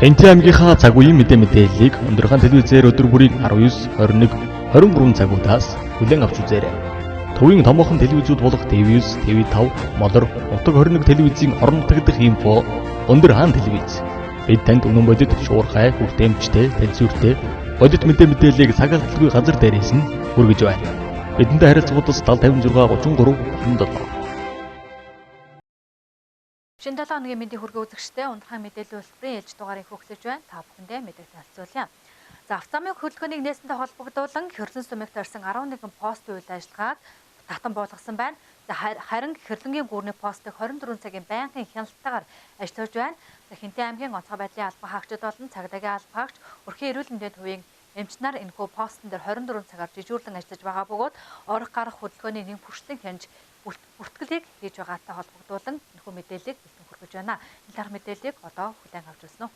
Хэнти аймгийнхаа цаг үеийн мэдээллийг Өндөрхаан телевизээр өдөр бүрийн 19, 21, 23 цагуудаас хүлээн авч үзээрэй. Төвийн томоохон телевизүүд болох TV9, TV5, Молор, Нутаг 21 телевизийн орон нутаг дахь инфо Өндөрхаан телевиз. Бид танд үнэн бодит, шуурхай, хүртээмжтэй, тэнцвэртэй бодит мэдээллийг цаг алдалгүй газар дээрээс нь хүргэж байна. Бидэнтэй харилцагуудаас 70 56 33 37. Шинэ 7 хоногийн мэндийн хүргэе үзэгчдээ Ундрахын мэдээллийн хөтөлбөрийн ээлж дугаарыг хөгжүүлж байна. Та бүхэндээ мэдээг танилцуулъя. За, автозамын хөдөлгөөнийг нээсэнтэй холбогдуулан Хэрлэн сумыг тойрсон 11 постын үйл ажиллагааг татан буулгасан байна. За, харин Хэрлэнгийн гүүрний постыг 24 цагийн байнгын хяналтайгаар ажиллаж байна. За, Хэнтийн аймгийн онцгой байдлын албан хаагчид болон цагдаагийн албан хаагч, Өрхийн эрүүл мэндийн төвийн эмч нар энэхүү постн дээр 24 цагаар жижүүрлэн ажиллаж байгаа бөгөөд орох гарах хөдөлгөөний нэм хүршлэн хянж бүртгэлийг хийж байгаатай холбогдуулан энэхүү мэдээллийг бэлтгэн хүргэж байна. Энэ талаарх мэдээллийг одоо хүлээн авч үзсэн үү?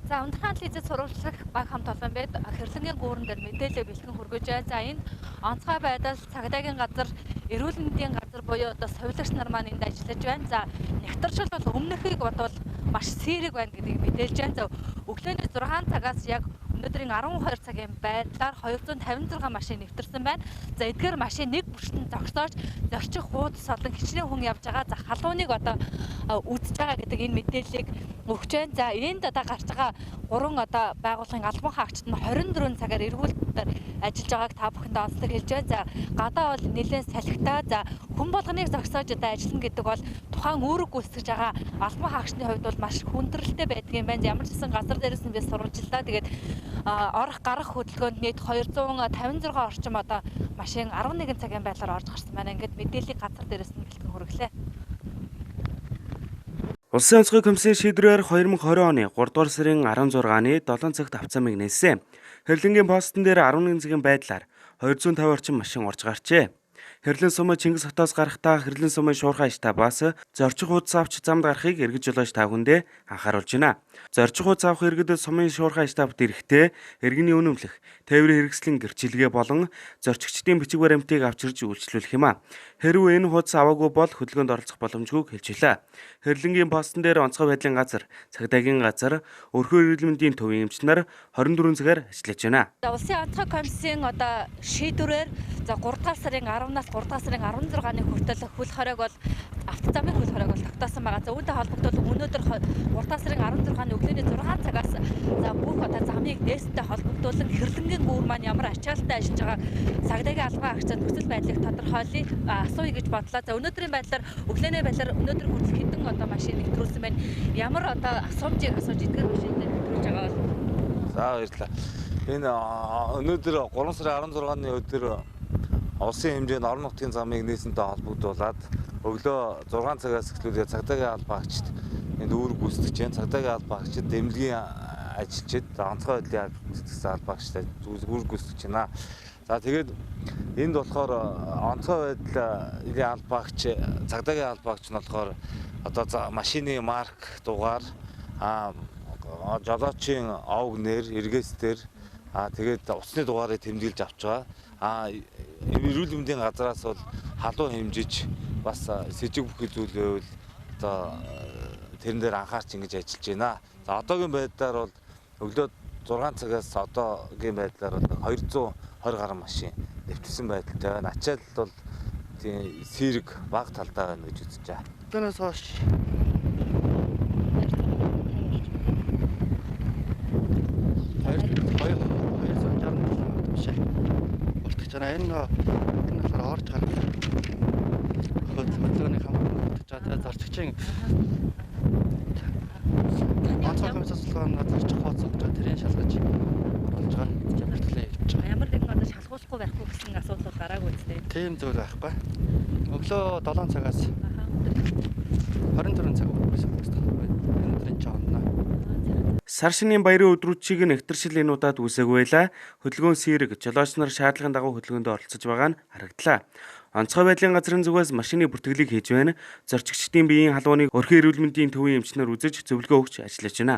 За, Ундрахаан телевизэд сурвалжлах баг хамт олон байд Хэрлэнгийн гүүрэн дээр мэдээлэл бэлтгэн хүргэж байна. За, энд онцгой байдал, цагдаагийн газар, эрүүл мэндийн газар буюу одоо совилагч нар маань энд ажиллаж байна. За, нэгтэршил бол өмнөхийг бодвол маш сэрэг байна гэдгийг мэдээлж байна. За, өглөөний 6 цагаас яг өнөөдрийн 12 цагийн байдлаар 256 машин нэвтэрсэн байна. За, эдгээр машин нэг бүртэн зогсоож зорчих хуудас олон хичнээн хүн явж байгаа. За, халууныг одоо үзэж байгаа гэдэг энэ мэдээллийг өгч байна. За, энд одоо гарч байгаа гурван одоо байгууллагын албан хаагчид нь 24 цагаар эргүүлэлтээр ажиллаж байгааг та бүхэндээ онцлог хэлж байна. За, гадаа бол нэлээд салхитай. За, хүн болгоныг зогсоож одоо ажиллана гэдэг бол тухайн үүрэг гүйцэтгэж байгаа албан хаагчны хувьд бол маш хүндрэлтэй байдаг юм байна. Ямар ч гэсэн газар дээрээс нь би сурвалжлаа. Тэгээд орох гарах хөдөлгөөнд нийт 256 орчим одоо машин 11 цагийн байдлаар орж гарсан байна. Ингээд мэдээллийг газар дээрээс нь бэлтгэн хүргэлээ. Улсын онцгой комиссийн шийдвэрээр 2020 оны 3 дугаар сарын 16-ны 7 цагт автозамыг нээсэн. Хэрлэнгийн постн дээр 11 цагийн байдлаар 250 орчим машин орж гарчээ. Хэрлэн сумын Чингис хотоос гарахдаа Хэрлэн сумын шуурхай штабаас зорчих хуудас авч замд гарахыг эргэж жолооч та бүхэндээ анхааруулж байна. Зорчих хуудас авах иргэдэд сумын шуурхай штабт ирэхдээ иргэний үнэмлэх, тээврийн хэрэгслийн гэрчилгээ болон зорчигчдын бичиг баримтыг авчирж үйлчлүүлэх юм а. Хэрвээ энэ хуудас аваагүй бол хөдөлгөөнд оролцох боломжгүйг хэлж байлаа. Хэрлэнгийн постн дээр онцгой байдлын газар, цагдаагийн газар, Өрхөн эрүүл мэндийн төвийн эмч нар 24 цагаар ажиллаж байна. Улсын онцгой комиссийн одоо шийдвэрээр за 3 дугаар сарын 10-наас 3 дугаар сарын 16-ны хүртэл хөл хоройг бол автозамын хөл хоройг бол тогтоосон байгаа. За, үүнтэй холбогдуулан өнөөдөр 3 дугаар сарын 16-ны өглөөний 6 цагаас за бүх одоо замыг нээсэнтэй холбогдуулан Хэрлэнгийн гүүр маань ямар ачаалттай ажиллаж байгаа цагдаагийн албан хаагчид нөхцөл байдлыг тодорхойлъё, асууя гэж бодлоо. За, өнөөдрийн байдлаар өглөөний байдлаар өнөөдөр хүртэл хэдэн одоо машин нэвтрүүлсэн байна. Ямар одоо асуумжийг асууж эдгээр машинд нэвтрүүлж байгаа бол? За, баярлалаа. Энэ өнөөдөр 3 сарын 16-ны өдөр улсын хэмжээнд орон нутгийн замыг нээсэнтэй холбогдуулаад өглөө 6 цагаас эхлүүлээд цагдаагийн албан хаагчид энд үүрэг гүйцэтгэж байна. Цагдаагийн албан хаагчид, дэмлэгийн ажилчид, онцгой байдлын гүйцэтгэсэн албан хаагчид үүрэг гүйцэтгэж байна. За, тэгээд энд болохоор онцгой байдлын албан хаагч, цагдаагийн албан хаагч нь болохоор одоо машины марк, дугаар, жолоочийн овг нэр, эргэс дээр, тэгээд утасны дугаарыг тэмдэглэж авч байгаа. Эрүүл мэндийн газараас бол халуун хэмжиж бас сэжиг бүхий зүйл байвал одоо тэрэн дээр анхаарч ингэж ажиллаж байна. За, одоогийн байдлаар бол өглөө 6 цагаас одоогийн байдлаар бол 220 гаруй машин нэвтэрсэн байдалтай байна. Ачаал бол тийм сэрэг бага талдаа байна гэж үзэж байгаа. Өнөөс хойш 267 энэ болохоор орж гарах хөдөлгөөний хамгаалалт гэж байгаа. Зорчигчийн онцгой комиссийн зорчих хооц өгч байгаа. Тэрийг шалгаж оруулж байгаа. Бүртгэлээ хийж байгаа. Ямар нэгэн одоо шалгуулахгүй байхгүй гэсэн асуудал бол гараагүй үстэй. Тийм зүйл байхгүй. Өглөө 7 цагаас 24 цаг үргэлжлэх өнөөдрийн жонно. Сар шинийн баярын өдрүүд шиг нэгтэршил энэ удаад үүсээгүй байлаа. Хөдөлгөөн сэрэг, жолооч нар шаардлагын дагуу хөдөлгөөндөө оролцож байгаа нь харагдлаа. Онцгой байдлын газрын зүгээс машины бүртгэлийг хийж байна. Зорчигчдын биеийн халууныг Өрхийн эрүүл мэндийн төвийн эмч нар үзэж зөвлөгөө өгч ажиллаж байна.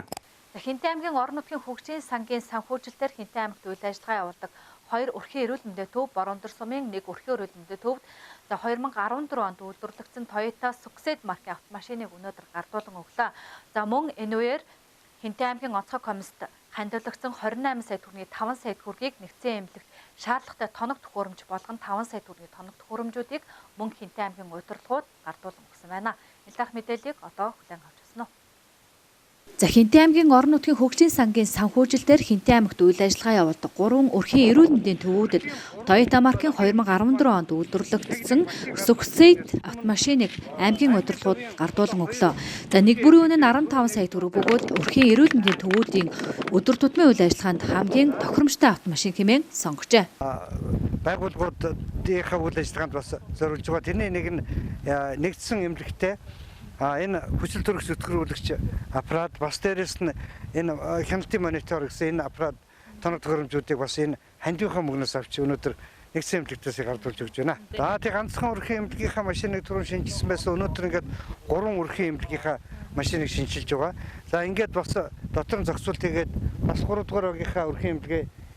Хэнтийн аймгийн орон нутгийн хөгжлийн сангийн санхүүжилтээр Хэнтийн аймагт үйл ажиллагаа явуулдаг 2 Өрхийн эрүүл мэндийн төв, Борондөр сумын 1 Өрхийн эрүүл мэндийн төвд за 2014 онд үйлдвэрлэгдсэн Toyota Succeed маркийн автомашиныг өнөөдөр гардуулан өглөө. За, мөн энэ үеэр Хинтээ аймгийн онцгой комист хандивлагдсан 28 сая төгрөгийн 5 сая төгрөгийг нэгдсэн эмнэлэгт шаардлагатай тоног төхөөрөмж болгон 5 сая төгрөгийн тоног төхөөрөмжүүдийг мөн Хинтээ аймгийн удирдлагууд гардуулан өгсөн байна. Энэ талаарх мэдээллийг одоо хүлээн авч өгснө. За Хинтээ аймгийн орон нутгийн хөгжлийн сангийн санхүүжилтээр Хинтээ аймагт үйл ажиллагаа явуулдаг 3 өрхийн эрүүл мэндийн төвүүдэд Toyota маркийн 2014 онд үйлдвэрлэгдсэн Succeed автомашиныг аймгийн удирдлагууд гардуулан өглөө. За нэг бүрийн үнэ нь 15 сая төгрөг бөгөөд өрхийн эрүүл мэндийн төвүүдийн өдөр тутмын үйл ажиллагаанд хамгийн тохиромжтой автомашин хэмээн сонгожээ. Байгууллагуудынхаа үйл ажиллагаанд бас зориулж байгаа. Тэрний нэг нь нэгдсэн эмнэлэгтэй энэ хүчил төрөх зүтгэрүүлэгч аппарат, бас дээрэс нь энэ хяналтын монитор гэсэн энэ аппарат тоног төхөөрөмжүүдийг бас энэ хандивынхаа мөнгнөөс авч өнөөдөр нэгдсэн эмнэлэгтээс гардуулж өгч байна. За тий ганцхан өрхийн эмнэлгийнхаа машиныг түрүүн шинжилсэн байсан. Өнөөдөр ингээд 3 өрхийн эмнэлгийнхаа машиныг шинчилж байгаа. За ингээд бас дотор нь зохицуулт хийгээд бас 3 дугаар багийнхаа өрхийн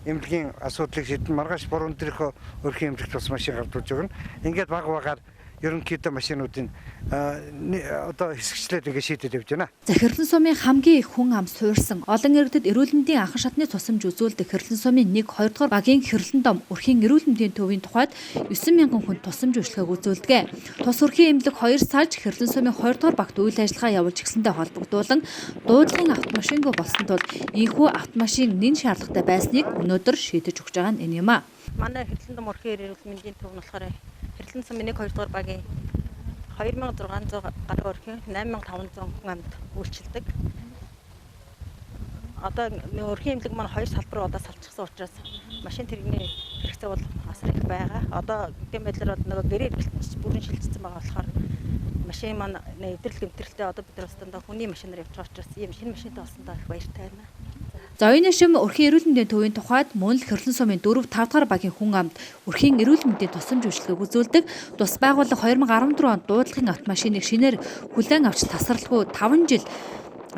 эмнэлгийн асуудлыг шийдэн маргааш борон дээрхөө өрхийн эмнэлэгт бас машин гардуулж өгнө. Ингээд баг багаар ерөнхийдөө машинуудын одоо хэсэгчлээд ингээд шийдээд явж байна. За Хэрлэн сумын хамгийн их хүн ам суурсан олон иргэдэд эрүүл мэндийн анхан шатны тусламж үзүүлдэг Хэрлэн сумын 1 2 дугаар багийн Хэрлэн дом өрхийн эрүүл мэндийн төвийн тухайд 9,000 хүн тусламж үйлчилгээг үзүүлдэг. Тус өрхийн эмнэлэг 2 сарж Хэрлэн сумын 2 дугаар багт үйл ажиллагаа явуулж эхэлсэнтэй холбогдуулан дуудлагын автомашингүй болсон тул энэхүү автомашин нэн шаардлагатай байсныг өнөөдөр шийдэж өгч байгаа нь энэ юм а. Манай Хэрлэн дом өрхийн эрүүл мэндийн төв нь болохоор Хэрлэн сумын 1 2 дугаар багийн 2600 гаруй өрхийн 8500 хүн амд үйлчилдэг. Одоо өрхийн эмнэлэг маань 2 салбар одоо салчихсан учраас машин тэрэгний хэрэгцээ бол асар их байгаа. Одоо гэм байдлаар бол нөгөө гэрээ эргэлтэн бүрэн шилжчихсэн байгаа болохоор машин маань эвдрэл гэмтрэлтэй одоо бид нар бас дандаа хүний машинаар явж байгаа учраас ийм шинэ машинтай болсондоо их баяртай байна. За оюуны шим өрхийн эрүүл мэндийн төвийн тухайд мөн л Хэрлэн сумын 4 5 дугаар багийн хүн амд өрхийн эрүүл мэндийн тусламж үйлчилгээг үзүүлдэг. Тус байгууллага 2014 онд дуудлагын автомашиныг шинээр хүлээн авч тасралтгүй 5 жил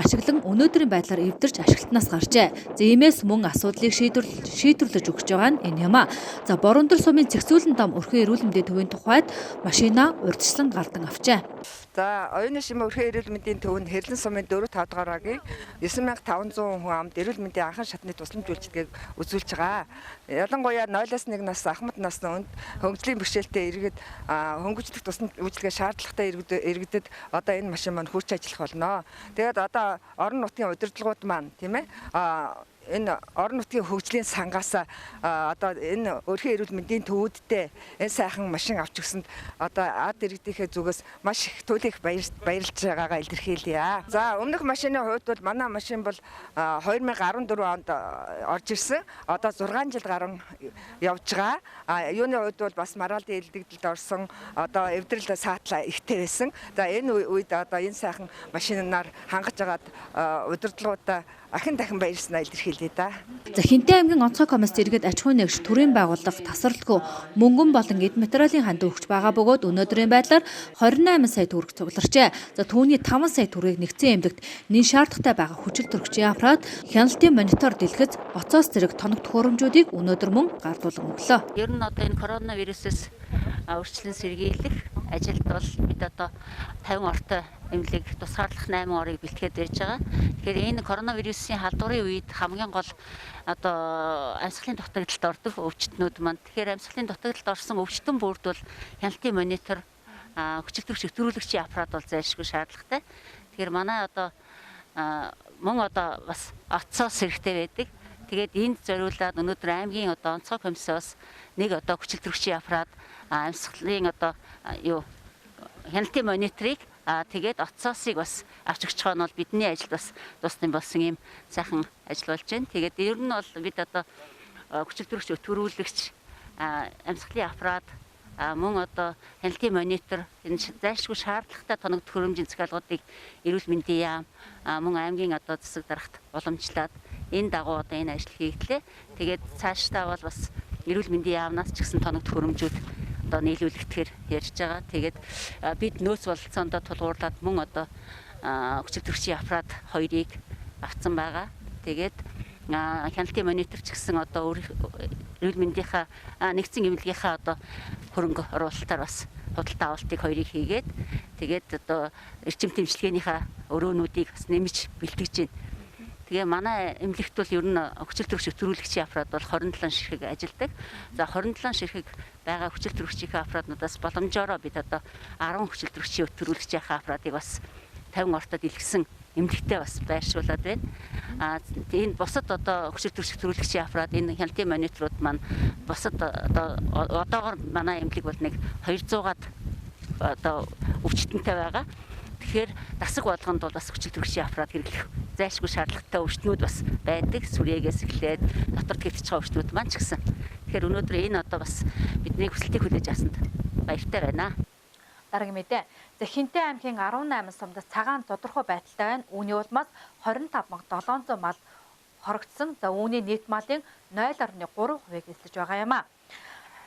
ашиглан өнөөдрийн байдлаар эвдэрч ашиглалтнаас гарчээ. За иймээс мөн асуудлыг шийдвэрлэж өгч байгаа нь энэ юм а. За Борондөр сумын Цэгцүүлэн дом өрхийн эрүүл мэндийн төвийн тухайд машина урьдчилан гардан авчээ. За оюуны шим өрхийн эрүүл мэндийн төв нь Хэрлэн сумын 4 5 дугаар багийн 9500 хүн амд эрүүл мэндийн анхан шатны тусламж үйлчилгээг үзүүлж байгаа. Ялангуяа 0-1 нас ахмад насны хүнд хөнгөжлийн бэрхшээлтэй иргэд хөнгөжлөх тусламж үйлчилгээ шаардлагатай иргэдэд одоо энэ машин маань хүрч ажиллах болно. Тэгээд одоо орон нутгийн удирдлагууд маань тийм энэ орон нутгийн хөгжлийн сангаас одоо энэ өрхийн эрүүл мэндийн төвүүдтэй энэ сайхан машин авч өгсөнд одоо ад иргэдийнхээ зүгээс маш их төлөх баярлж байгаагаа илэрхийлье. За өмнөх машины хувьд бол манай машин бол 2014 онд орж ирсэн. Одоо 6 жил гарan явж байгаа. Юуны хувьд бол бас маргаалын илдэгдэлд орсон одоо эвдрэл саатлаа ихтэй байсан. За энэ үед одоо энэ сайхан машинаар хангаж агаад удирдлагуудаа ахин дахин баярлснаа илэрхийлье да. За Хинтээ аймгийн онцгой комисс иргэд аж ахуйн нэгж төрийн байгууллага тасралтгүй мөнгөн болон эд материалын хандив өгч байгаа бөгөөд өнөөдрийн байдлаар 28 сая төгрөг цугларчээ. За түүний 5 сая төгрөгийг нэгдсэн эмнэлэгт нэн шаардлагатай байгаа хүчил төрөгчийн аппарат, хяналтын монитор дэлгэц, оцоос зэрэг тоног төхөөрөмжүүдийг өнөөдөр мөн гардуулан өглөө. Ер нь одоо энэ коронавирусээс өөрчлөн сэргийлэх ажилд бол бид одоо 50 ортой эмнэлэг тусгаарлах 8 орыг бэлтгээд байж байгаа. Тэгэхээр энэ коронавирусын халдварын үед хамгийн гол одоо амьсгалын дутагдалд ордог өвчтнүүд маань. Тэгэхээр амьсгалын дутагдалд орсон өвчтөн бүрд бол хяналтын монитор, хүчил төрөгч өтөрүүлэгчийн аппарат бол зайлшгүй шаардлагатай. Тэгэхээр манай одоо мөн одоо бас оцоос хэрэгтэй байдаг. Тэгээд энд зориулаад өнөөдөр аймгийн одоо онцгой комиссоос нэг одоо хүчил төрөгчийн аппарат, амьсгалын одоо юу хяналтын мониторыг тэгээд оцоосыг бас авч өгч байгаа нь бол бидний ажилд бас тусны болсон юм сайхан ажил болж байна. Тэгээд ер нь бол бид одоо хүчил төрөгч өтгөрүүлэгч, амьсгалын аппарат, мөн одоо хяналтын монитор энэ зайлшгүй шаардлагатай тоног төхөөрөмжийн захиалгуудыг эрүүл мэндийн яам, мөн аймгийн одоо засаг дарагт уламжлаад энэ дагуу одоо энэ ажил хийгдлээ. Тэгээд цаашдаа бол бас эрүүл мэндийн яамнаас ч гэсэн тоног төхөөрөмжүүд одоо нийлүүлэгдэхээр ярьж байгаа. Тэгээд бид нөөц бололцоондоо тулгуурлаад мөн одоо хүчил төрөгчийн аппарат 2-ыг авцсан байгаа. Тэгээд хяналтын монитор ч гэсэн одоо эрүүл мэндийнхаа нэгдсэн эмнэлгийнхаа одоо хөрөнгө оруулалтаар бас худалдаа авалтыг 2-ыг хийгээд тэгээд одоо эрчим тэмцэлгээнийхаа өрөөнүүдийг бас нэмж бэлтгэж байна. Тэгээ манай эмнэлэгт бол ер нь хүчил төрөгч өтөрүүлэгчийн аппарат бол 27 ширхэг ажилладаг. За 27 ширхэг байгаа хүчил төрөгчийн аппаратнуудаас боломжоор бид одоо 10 хүчил төрөгчийн өтөрүүлэгчийн аппаратыг бас 50 ортод илгэсэн эмнэлэгтээ бас байршуулад байна. А энэ бусад одоо хүчил төрөгч өтөрүүлэгчийн аппарат энэ хяналтын мониторууд маань бусад одоо одоогор манай эмнэлэг бол нэг 200-аад одоо өвчтөнтэй байгаа. Тэгэхээр дасаг болгонд бол бас хүчил төрөгчийн аппарат хэрэглэх зайлшгүй шаардлагатай өвчтнүүд бас байдаг. Сүрээгээс эхлээд дотор тэгтэж байгаа өвчтнүүд маань ч гэсэн. Тэгэхээр өнөөдөр энэ одоо бас бидний хүсэлтийг хүлээж авсанд баяртай байна. Дараагийн мэдээ. За Хинтээ аймгийн 18 сумд цагаан тодорхой байдалтай байна. Үүний улмаас 25700 мал хорогдсон. За үүний нийт малын 0.3%-ийг эзлэж байгаа юм а.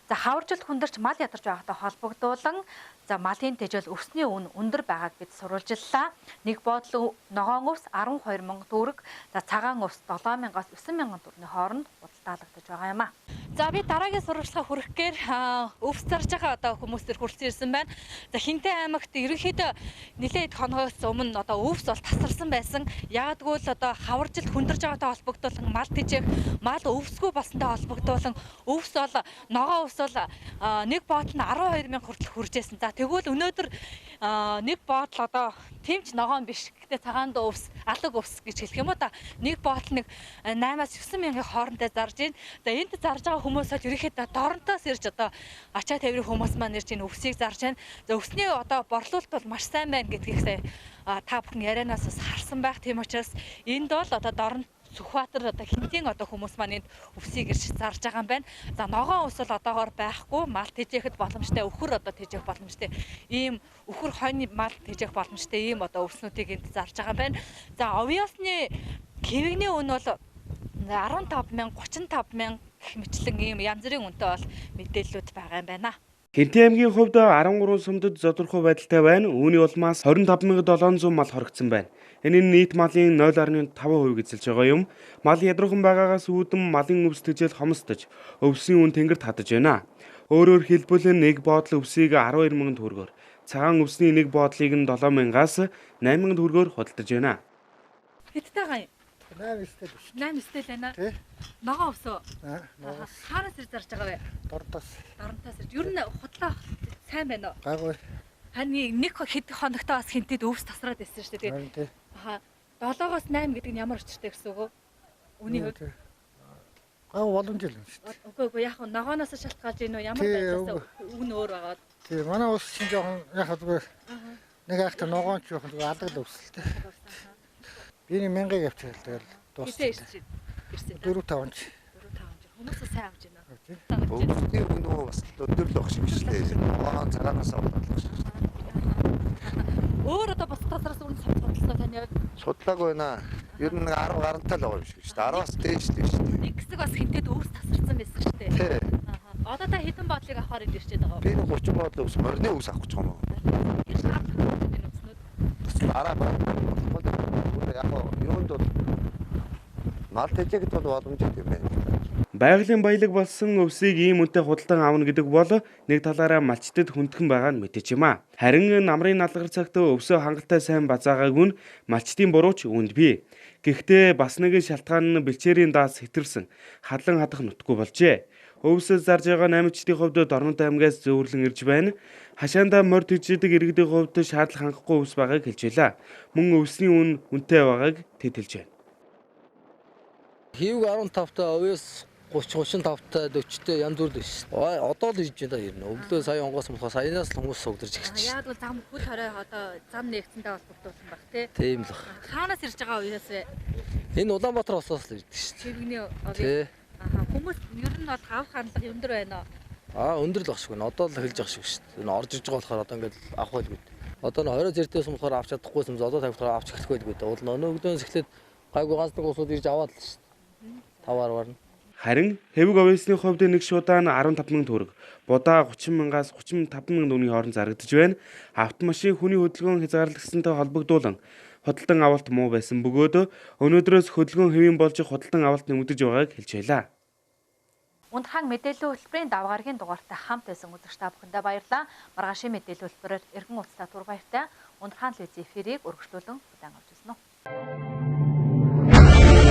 За хаваржилт хүндэрч мал ядарч байгаатай холбогдуулан за малын тэжээл өвсний үн өндөр байгааг бид сурвалжиллаа. Нэг бодлон ногоон өвс 12000 төгрөг, за цагаан өвс 7000-аас 9000 төгрөгийн хооронд худалдаалагдаж байгаа юм а. За би дараагийн сурвалжлага хүргэхээр өвс зарж байгаа одоо хүмүүс төр хүрэлцэн ирсэн байна. За Хинтээ аймагт ерөнхийдөө нэлээд хоногоос өмнө одоо өвс бол тасарсан байсан. Яагадгүй л одоо хаваржилт хүндэрж байгаатай холбогдуулан мал тэжээх, мал өвсгүй болсонтой холбогдуулан өвс бол ногоон өвс бол нэг боотл нь 12000 хүртэл хүржсэн. За тэгвэл өнөөдөр нэг боотл одоо тэмч ногоон биш. Гэтэ цагаан дуу өвс, алаг өвс гэж хэлэх юм уу та. Нэг боотл нэг 8-аас 9000-ийн хоорондоо зарж байна. За энд зарж байгаа хүмүүс бол ерөнхийдөө доронтоос ирж одоо ачаа тавирын хүмүүс маань ирж энэ өвсийг зарж байна. За өвсний одоо борлуулалт бол маш сайн байна гэдгийг сая та бүхэн ярианаас бас харсан байх. Тийм учраас энд бол одоо дорнот Сүхбаатар одоо Хинтийн одоо хүмүүс маань энд өвсийг ирж зарж байгаа юм байна. За ногоон өвс бол одоогоор байхгүй, мал тэжээхэд боломжтой, өхөр одоо тэжээх боломжтой. Ийм өхөр хонь мал тэжээх боломжтой ийм одоо өвснүүдийг энд зарж байгаа юм байна. За овёосны хэвэгний үн бол 15000, 35000 гэх мэтлэн ийм янз бүрийн үнэтэй бол мэдээллүүд байгаа юм байна. Хинтээ аймгийн хувьд 13 сумдад зодорхой байдалтай байна. Үүний улмаас 25700 мал хорогдсон байна. Энэ нь нийт малын 0.5% эзэлж байгаа юм. Мал ядруухан байгаагаас үүдэн малын өвс тэжээл хомсдож, өвсийн үн тэнгэрт хадаж байна. Өөрөөр хэлбэл нэг боодол өвсийг 12000 төгрөгөөр, цагаан өвсний нэг боодлыг нь 7000-аас 8000 төгрөгөөр худалдаж байна. Хэдтэй байгаа юм? 8 9-тэй л шүү. 8 9-тэй л байна. Тий. Ногоон өвс үү? Ногоон. Хаанаас ирж зарж байгаа вэ? Дорнотоос. Дорнотоос ирж. Ер нь худлаа сайн байна уу? Гайгүй. Хань нэг хэд хоногтой бас Хинтэд өвс тасраад байсан шүү дээ. Тий. Аха. 7-оос 8 гэдэг нь ямар учиртай гэсэн үг вэ? Үний хувьд. Гайгүй боломж юм шүү дээ. Үгүй яг ногооноос шалтгаалж ийн үү? Ямар байдлаас үн өөр байгаа. Тий, манай ус чинь жоохон яг зүгээр нэг айхтар ногоон ч жоохон зүгээр алаг л өвсөлтэй. Би нэг 1000-ыг авчихвал тэгэл дууссан. Ирсэн. 4-5 ч. 4-5 ч. Хүмүүс сайн авч байна. Өвсний үн үү бас өндөр л байх шиг шүү дээ. Ногоон цагаанаас болоод байх шиг шүү дээ. Өөр одоо бус тасраас үн судалсан таны хувьд? Судлаагүй байна. Ер нь нэг 10 гарантай л байгаа юм шиг шүү дээ. 10-аас дээш л шүү дээ. Нэг хэсэг бас Хинтэд өвс тасарсан байсан шүү дээ. Тий. Одоо та хэдэн бодлыг авахар энд ирчээд байгаа вэ? Би нэг 30 бодол өвс, морины өвс авах гэж байгаа юм уу? Тэр шаардлагатай энэ өвснүүд. Дараа болохгүй. Яг юунд бол мал тэжээхэд бол боломжтой юм байна. Байгалийн баялаг болсон өвсийг ийм үнэтэй худалдан авна гэдэг бол нэг талаараа малчдад хүндхэн байгаа нь мэдээж юм а. Харин намрын налгар цагт өвсөө хангалттай сайн базаагаагүй нь малчдын бурууч үүнд бий. Гэхдээ бас нэгэн шалтгаан нь бэлчээрийн даас хэтэрсэн хадлан хадах нутгүй болжээ. Өвсөө зарж байгаа наймчдын хувьд Дорнод аймгаас зөөвөрлөн ирж байна. Хашаандаа морь тэжээдэг иргэдийн хувьд шаардлага хангахгүй өвс байгааг хэлж байлаа. Мөн өвсний үн үнэтэй байгааг тэд хэлж байна. Хэвэг 15-тай, овёос 30 35-тай, 40-тэй янз бүр л биш. Одоо л ирж байна ер нь. Өглөө сая онгоос болохоор саянаас л хүмүүс сугдарч эхэлж байна. Яг бол зам хөл хорой одоо зам нэгцэнтэй холбогдуулсан баг тий. Тийм л баг. Хаанаас ирж байгаа үеэс вэ? Энэ Улаанбаатар улсаас л ирдэг шүү дээ. Хэвэгний овёос. Тий. Аха, хүмүүс ер нь бол авах хандлага өндөр байна уу? Аа, өндөр л баг шиг байна. Одоо л эхэлж байгаа шиг шүү дээ. Энэ орж иж байгаа болохоор одоо ингээд авах байлгүй. Одоо нь 20 зэрдээс болохоор авч чадахгүйсэн юм. Одоо 50 болохоор авч эхлэх байлгүй. Уул нь өнөөгдөөс эхлээд гайгүй ганц нэг улсууд ирж аваад л шүү дээ. 5 10-аар нь. Харин хэвэг овёсны хувьд нэг шудаан 15000 төгрөг, будаа 30000-аас 35000 төгрөгийн хооронд зарагдаж байна. Автомашин хүний хөдөлгөөн хязгаарлагдсантай холбогдуулан худалдан авалт муу байсан бөгөөд өнөөдрөөс хөдөлгөөн хэвийн болж худалдан авалт нэмэгдэж байгааг хэлж байлаа. Ундхан мэдээллийн хөтөлбөрийн давгаргийн дугаартай хамт байсан үзэгч та бүхэндээ баярлалаа. Маргаашийн мэдээллийн хөтөлбөрөөр эргэн уулзтаа түр баяртай. Ундхан телевизийн эфирийг өргөжлүүлэн удаан авч ирсэн үү.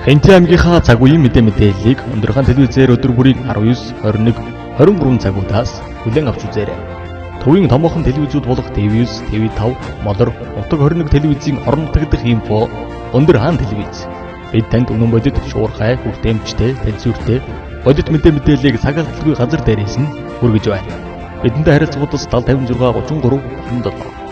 Хэнти аймгийнхаа цаг үеийн мэдээ мэдээллийг өндөрхөн телевизээр өдөр бүрийн 19, 21, 23 цагуудаас хүлээн авч үзээрэй. Төвийн томоохон телевизүүд болох TV9, TV5, Молор, Нутаг 21 телевизийн орон нутаг дахь инфо Өндөр хаан телевиз. Бид танд үнэн бодит, шуурхай, хүртээмжтэй, тэнцвэртэй бодит мэдээ мэдээллийг цаг алдалгүй газар дээрээс нь хүргэж байна. Бидэнтэй харилцагуудаас 70 56 33 37.